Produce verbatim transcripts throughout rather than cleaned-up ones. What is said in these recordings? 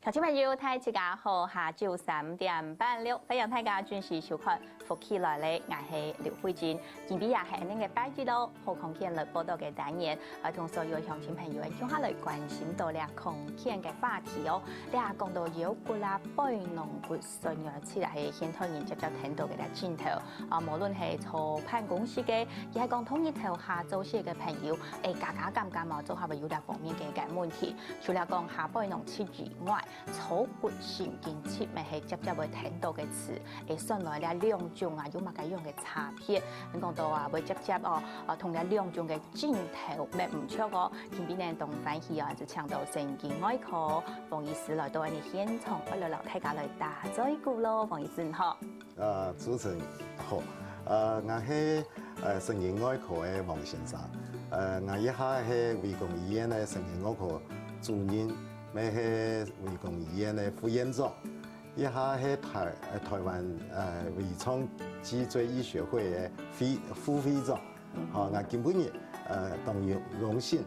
鄉親朋友，大家好，下晝三點半了，歡迎大家準時收看《福氣來了》，𠊎係劉慧珍。今晡日也係恁樣个拜一咯，好康健來報到个單元，愛同所有鄉親朋友共下來關心到這康健个話題哦。這講到腰骨啦、背囊骨痠軟，這係現代人輒輒聽到个這症頭。啊，無論係坐辦公室个，也係講通日頭下做事个朋友，誒，家家敢敢哦，做下會有這方面个个問題。除了講下背囊疾以外， 坐骨神經疾乜係輒輒會聽到个詞，誒，算來這兩種啊，有麼个樣个差別？你講到啊，會輒輒哦，啊，同這兩種个症頭乜毋著哦。今晡日當歡喜哦，就請到神經外科黃醫師來到𠊎等現場，愛來摎大家來打嘴鼓咯，黃醫師你好。 啊，主持人好。呃，𠊎係，呃，神經外科个黃先生。呃，𠊎一下係衛光醫院个神經外科主任，乜係衛光醫院个副院長，一下係台，呃，台灣，呃，微創脊椎醫學會个會，副會長。 吼，𠊎今晡日，呃，當有榮幸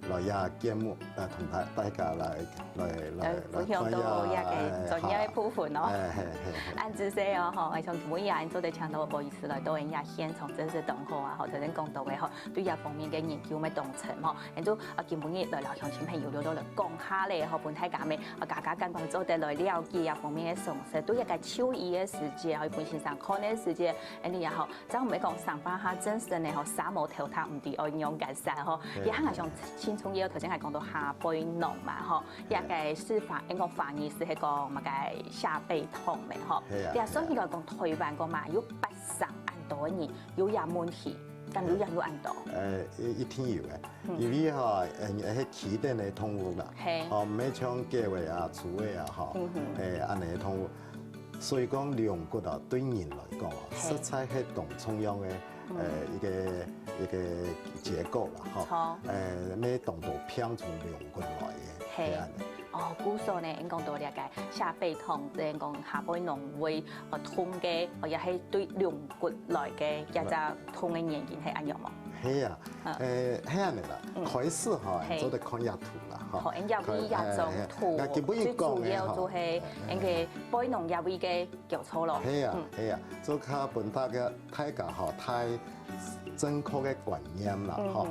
來這節目，呃，同大，大家來，來，來，來分享到這个專業个部分哦。哎，係，係，係。恁仔細哦，吼，𠊎想今晡日恁做得請到黃醫師來到𠊎這現場，真係當好啊，吼，頭先講到个吼，對這方面个研究乜當深吼，恁就啊，今晡日來摎鄉親朋友兜兜來講下咧，吼，分大家乜啊，家家敢敢做得來了解這方面个常識，對這个就醫个時節，吼，分先生看个時節，恁樣也好， 正毋係講上班下真實个吼，捎無頭殼，毋知愛仰結煞吼。係啊，這下𠊎想，係啊。請教一下，頭先還講到下背囊嘛吼，係啊。這个是華，應該華語係講麼个下背痛个吼。係啊，對啊，係啊。所以來講，台灣講嘛，有八成恁多个人有這問題，敢有影有恁多？呃，一，一定有个，嗯。因為吼，呃，係起等个動物啦，係。吼，毋係像狗仔啊、豬仔啊，吼，嗯哼。誒，恁樣个動物。 所以講，龍骨啊，對人來講啊，係。實在係當重要个，嗯。呃，一个，一个結構啦，吼。著。呃，乜當多病從龍骨來个，係。係恁樣。哦，故所呢，應講到這个下背痛，應講下背囊位，呃，痛个，呃，也係對龍骨來个，這隻痛个原因係恁樣無？係啊，嗯。呃，係恁樣啦，嗯。開始吼，係。做得看這圖啦，吼。好，𠊎這位這張圖，開，呃，係啊。𠊎今晡日講个吼，最主要就係，呃，𠊎个背囊這位个 叫做咯。係啊，嗯。係啊，做較分大家，大家吼，太正確个觀念啦，嗯哼。吼，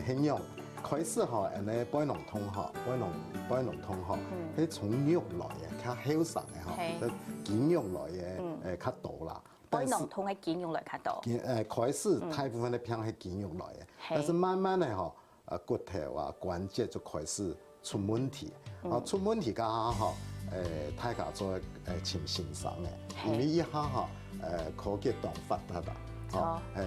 誒，係仰，開始吼，恁樣背囊痛吼，背囊，背囊痛吼，嗯。係從肉來个，較後生个吼，係。該肌肉來个，嗯。誒，較多啦。背囊痛个肌肉來較多。但是，誒，開始，嗯。大部分个病係肌肉來个，係。但是慢慢个吼， 呃，骨頭啊、關節就開始出問題。嗯。啊，出問題該下吼，呃，大家做，呃，尋先生个，係。因為這下吼，呃，科技當發達啦，吼，哦。呃，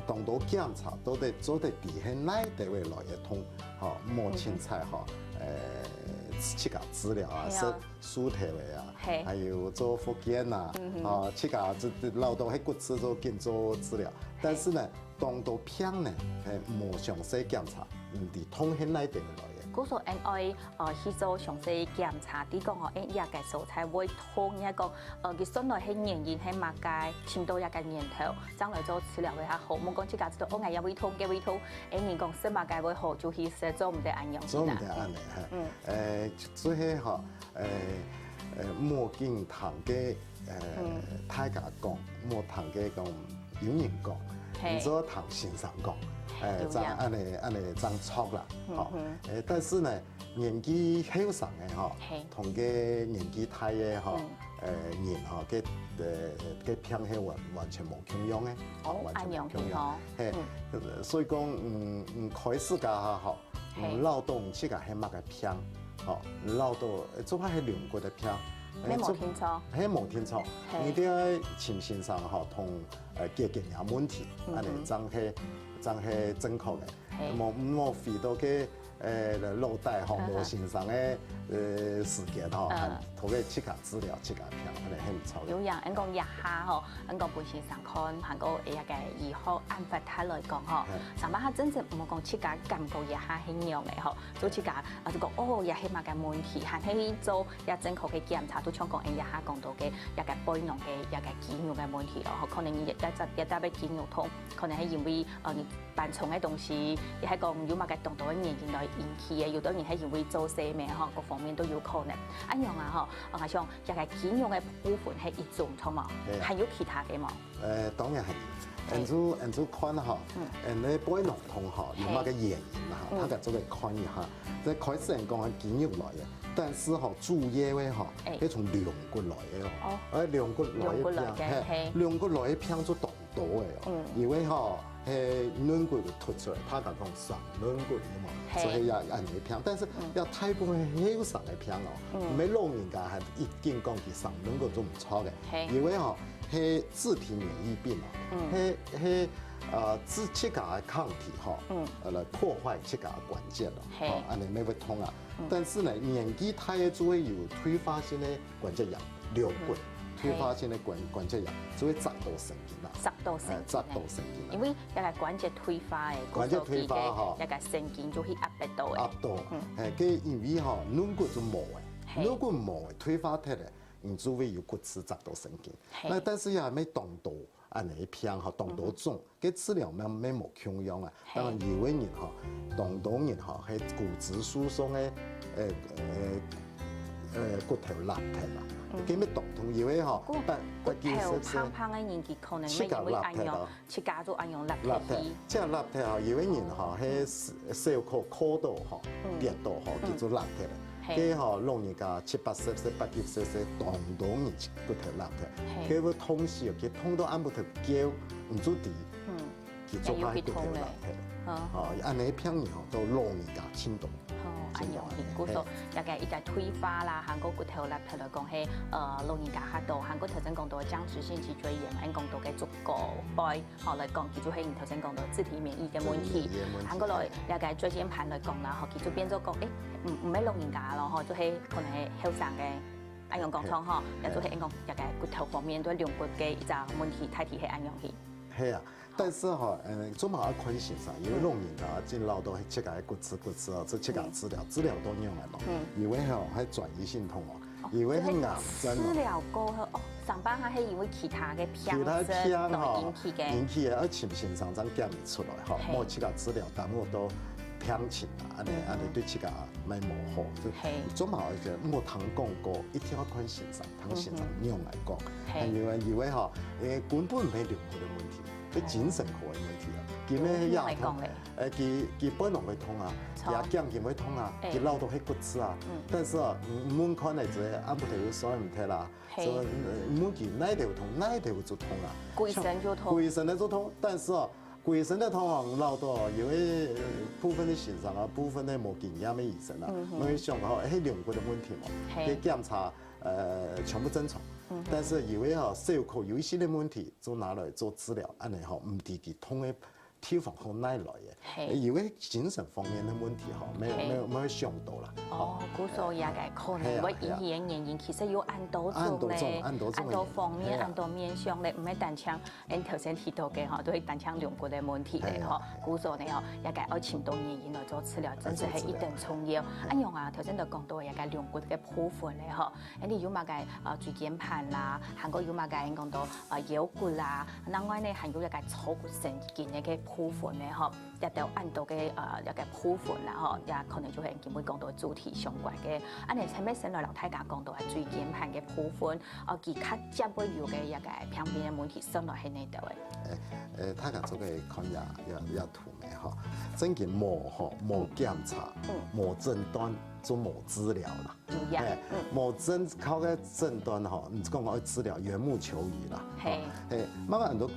當多檢查都得做得知係哪位來个痛，吼，無清彩吼，嗯哼。呃，自家治療啊，係啊。手，手頭个啊，係。還有做復健啊，嗯哼。啊，自家這，這老多係骨質做緊做治療，但是呢， 當多病呢，係無詳細檢查，毋知痛係哪位來个。故所𠊎等愛，呃，去做詳細檢查，知講吼，誒，這个所在會痛，也講，呃，佢算來係原因係麼个，尋到這个源頭，正來做治療會較好。莫講自家知道，哦，𠊎這位痛，該位痛，誒，人講食麼个會好，就去食，做毋得恁樣。做毋得恁樣，係。嗯。誒，所以吼，誒，誒，莫緊聽該，誒，嗯。大家講，莫聽該講 有人講，係。你做聽先生講，誒，有影。正恁樣，恁樣正著啦，嗯哼。吼。誒，但是呢，年紀後生个吼，係。同該年紀大个吼，嗯。誒，人吼，該，誒，該病係完，完全無共樣个，哦，完全無共樣。恁樣个吼。係，嗯。所以講，嗯，嗯，開始該下吼， 係。毋知道自家係麼个病，吼，毋知道，呃，做怕係龍骨个病，乜無定著。係無定著。係。你一定愛尋先生吼，同，呃，解決若問題，嗯哼。恁樣正係，正係正確个。係。莫，莫費到該，呃，老弟吼，嗯哼。無先生个，呃，時間吼，嗯。還同佢自家治療自家病，恁樣係毋著个。有影，𠊎講這下吼， 𠊎講分先生看，還過這个醫學恁發達來講吼，係。上班下真正毋好講自家感覺這下係仰个吼，做自家啊就講，哦，這係麼个問題，還係去做這正確个檢查，就像講，誒，這下講到个這个背囊个這个肌肉个問題咯，吼，可能這，這，這搭个肌肉痛，可能係因為，呃，你搬重个東西，也係講有麼个當多个原因來引起个，有个人係因為做生意吼，各方面都有可能。恁樣啊吼，啊像這个金融个部分係一種，著無？係啊。還有其他个無？呃，當然還有，係。恁就恁就看吼，嗯。恁个背囊痛吼，有麼个原因啦吼，嗯。大家做个看一下。這開始人講係金融來个，但是吼，主要个吼，哎。係從龍骨來个哦。哦。哎，龍骨來个病，龍骨來个，嘿，嘿。龍骨來个病就當多个哦。嗯。因為吼，係軟骨突出來，大家講生軟骨，有無？嘿。所以也恁个病，但是嗯。也大部分係後生个病哦，嗯。毋係老人家還一定講佢生軟骨就毋著个。嘿。因為吼， 係自體免疫病哦，嗯。係，係，呃，自，自家个抗體吼，嗯。呃，來破壞自家个關節咯，嘿。吼，恁呢乜會痛啊。嗯。但是呢，年紀大个就會有退化性个關節炎，龍骨，嗯。退化性个關，嘿。關節炎，就會扎到神經啦。扎到神經。哎，扎到神經啦。因為該个關節退化个，關節退化吼。故所佢个該个神經就去壓迫到个。壓到，嗯。哎，該因為吼，軟骨就無个，嘿。軟骨無个，退化忒个，你就會有骨刺扎到神經。 嘿。那但是也還無當多恁呢病吼，當多種，嗯哼。該治療乜，乜無共樣啊。嘿。當然有个人吼，當多人吼，係骨質疏鬆个，呃，呃，呃，骨頭落忒啦。嗯。該乜當痛，有个吼，骨，八，八九十歲，骨頭胖胖个人，佢可能乜因為恁樣，自家落忒咯。自家就恁樣落忒去。落忒，這落忒吼，有个人吼，係小可磕到吼，嗯。跌到吼，嗯。佢就落忒了。 嘿。該吼，老人家七八十歲、八九十歲，當多人骨頭落忒。嘿。該會痛死哦，佢痛到暗晡頭噭，毋知知，嗯。佢就怕骨頭落忒。哎，又去痛咧。嗯。哦，恁呢病人吼，到老人家盡多。哦，恁樣，盡多。故所，嘿。大概一个退化啦，還過骨頭落忒來講，嘿，呃，老人家較多，還過頭先講到僵直性脊椎炎，還講到个足高背。 吼，來講，其實係你頭先講到自體免疫个問題。自體免疫个問題。還過來，了解椎間盤來講啦，吼，其實變做講，誒，毋，毋係老人家咯，吼，就係可能係後生个，恁樣講通，吼，嘿。也就係講，了解骨頭方面對龍骨个一隻問題，大體係恁樣去。係啊，但是吼，呃，做麼个愛看先生，因為老人家真老到自家骨刺骨刺哦，這自家治療，嗯。治療到仰般咯。嗯。因為吼，還轉移性痛哦，哦，因為係癌症哦。治療過後，哦， 上班還係因為其他个病症，其他病吼，引起个。引起个，愛尋先生正檢出來吼，嘿。莫自家治療耽誤到病情啊，恁呢，嗯哼。恁呢對自家乜無好。就嘿。做麼个就莫聽講過，一定愛看先生，聽先生仰般講。嗯哼。嘿。還有啊，有个吼，誒，根本毋係龍骨个問題，係精神科个問題啊。哦。今日夜頭，哦，你還講咧。誒，佢，佢背囊會痛啊，著。佢頸根會痛啊，嘿。佢摎到係骨刺啊。嗯。但是啊，你，你問看咧，這暗晡頭又睡毋忒啦， 嘿。所以，呃，問佢哪兜痛，哪兜就痛啊。歸身就痛。歸身个就痛，但是哦，歸身个痛哦，摎到有个，呃，部分个先生啊，部分个無經驗个醫生啊，嗯哼。會想講，哦，係龍骨个問題嘛，嘿。去檢查，呃，全部正常。嗯哼。但是有个哦，小可有一息个問題，就拿來做治療，恁呢吼，毋知佢痛个 地方好哪來个。嘿。因為精神方面个問題吼，無，嘿。無，無想到啦。哦，吼。故所也个可能會引起个原因，係啊，係啊。其實有恁多種咧，恁多種，恁多種个原因。恁多方面，係啊。恁多面向咧，毋係單淨，𠊎頭先提到个吼，都係單淨龍骨个問題咧，係啊，吼。係啊。故所呢，吼，也个愛尋到原因來做治療，真係係一等重要。來做治療。係。恁樣啊，頭先都講到也个龍骨个部分咧，吼。 恁呢有麼个，呃，椎間盤啦，還過有麼个講到，呃，腰骨啦，另外呢，還有一个坐骨神經个部分呢，吼，這兜恁多个，呃，一个部分啦，吼，也可能就係今晡日講到主題相關个。恁呢，前面先來摎大家講到啊，椎間盤个部分，哦，佢較接會有个一个病變个問題，算來係哪兜个？誒，誒，大家做个看呀，呀，呀， 吼，正經無吼，無檢查，嗯。無診斷就無治療啦。有影，嘿，嗯。無診，靠个診斷吼，你講愛治療，緣木求魚啦。嘿。吼，嘿，慢慢很多骨，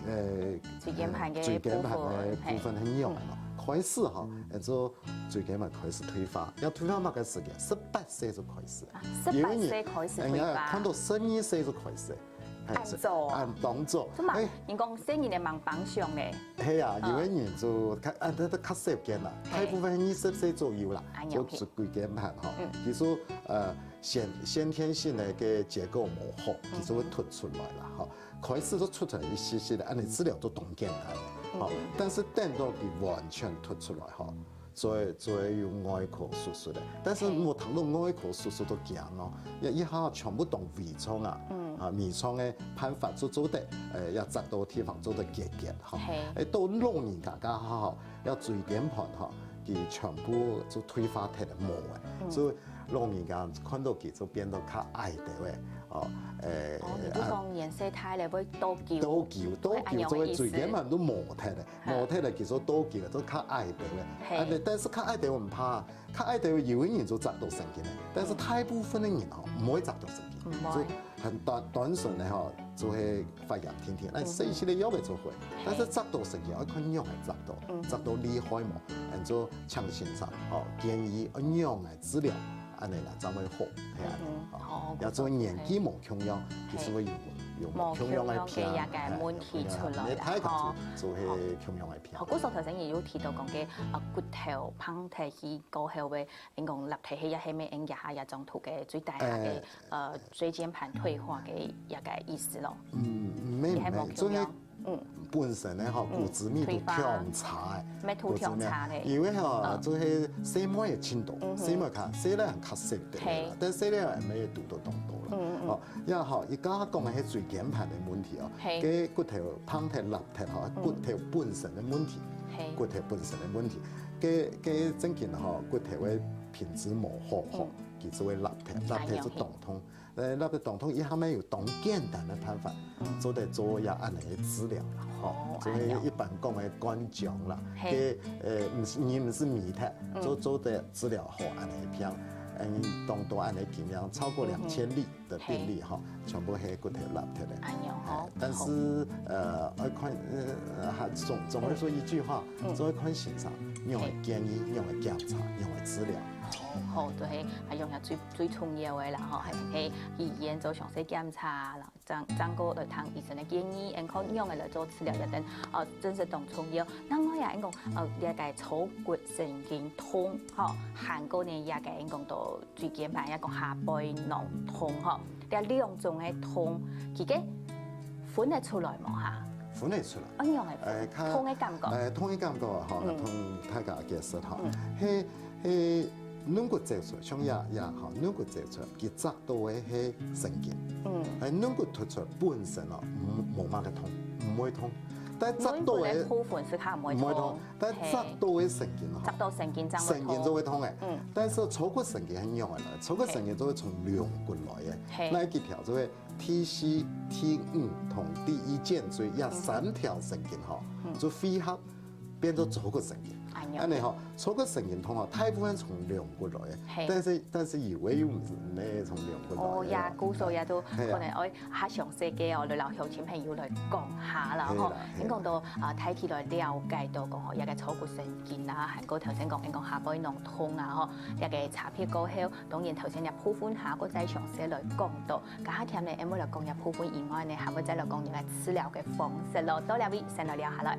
呃，椎間盤个椎間盤个部分，部分很勇咯。嘿。嗯。開始吼，嗯。呃，就椎間盤開始退化，要退化麼个時間？十八歲就開始。啊，十八歲開始退化。因為，哎呀，看到十二歲就開始。 嘿，恁早哦。恁當早。做麼？哎。人講細人仔吂挷相咧。係啊，嗯。有个人就較，啊，佢，佢較少見啦，嘿。大部分二十歲左右啦，恁樣，就，嘿。就椎間盤吼。嗯。其實，呃，先，先天性个个結構無好，嗯哼。其實會凸出來啦，吼。開始就凸出來一息息个，恁呢治療就當簡單个，吼。嗯哼。但是等到佢完全凸出來，吼， 做，做有外科手術个。但是，嘿。莫談到外科手術都驚哦，一，一下全部當微創啊，嗯。啊，微創个辦法做做得，呃，也扎到地方做得結結吼。嘿。誒，到老人家家吼，也椎間盤吼，佢全部就退化忒了，無了。所以老人家看到佢就變到較矮兜仔，哦，誒，哦，你就講年歲大了會倒勼，倒勼，倒勼就會椎間盤都無忒了，無忒了，其實倒勼就較矮兜了。啊，但是較矮兜毋怕，較矮兜有个人就扎到神經了，但是大部分的人吼，毋會扎到神經，就很單單純的吼，就會發炎定定，那細細个藥仔就會。 但是扎到神經愛看仰仔扎到，扎到厲害無，恁就請先生吼建議愛仰仔治療，恁仔啦正會好，係啊，哦，也做年紀無共樣，其實會有有無共樣个病，也个問題出來啦，大家做做係共樣个病。好，故所頭先也有提到講个，呃，骨頭碰忒去過後个，應講立忒係也係咩，應該下也中途个最大个，呃，椎間盤退化个一个意思咯。嗯，沒沒，做係 本身呢吼，骨質密度強差个，密度強差个，因為吼，就係細妹个程度，細妹較細粒較細个啦，但細粒也毋會堵到當多啦。哦，也吼，佢剛剛講个係椎間盤个問題哦，該骨頭碰忒、落忒吼，骨頭本身个問題，骨頭本身个問題，該該正經吼，骨頭个品質無好吼，佢就會落忒，落忒就當痛。 呃，落忒當痛，佢下面有當簡單个辦法，做得做這恁仔个治療啦，吼，就係一般講个灌漿啦，該呃，毋係，你毋係米忒，做做得治療好恁仔个病，嗯，當多恁仔經驗，超過兩千例个病例吼，全部係骨頭落忒个。哎喲，好，但是呃，愛看呃，還總總會說一句話，做愛看先生，仰仔建議，仰仔檢查，仰仔治療。好，對，還有最最重要个啦吼，係係醫院做詳細檢查啦。 正正過來聽醫生个建議，然後仰仔來做治療，也等呃，真係當重要。另外啊，應講呃，這个坐骨神經痛，吼，還過呢，這个應講到椎間盤，也講下背囊痛，吼，這兩種个痛，佢个分得出來無哈？分得出來。仰仔分？痛个感覺？誒，痛个感覺吼，同大家解釋吼，係係軟骨折出，像這這吼，軟骨折出，佢扎 到个係神經。嗯，係軟骨突出本身哦，無無麼个痛，毋會痛。但扎到个部分係較毋會毋會痛，但扎到个神經哦，扎到神經正神經就會痛个。嗯，但是坐骨神經係仰仔來，坐骨神經就會從龍骨來个，該幾條就係第四、第五同第一頸椎這三條神經吼，就匯合 變做坐骨神經。恁仔吼，坐骨神經痛吼，大部分從龍骨來个，但是但是有个又毋係，毋係從龍骨來个。哦，也故所也都可能愛較詳細个哦，來摎鄉親朋友來講下啦吼。你講到啊，大體來了解到講吼，這个坐骨神經啊，還過頭先講，你講下背囊痛啊吼，這个差別過後，當然頭先這部分下過再詳細來講到。 加下添呢，毋會來講這部分以外呢，還會再來講這个治療个方式咯。到這位，先來尞下來。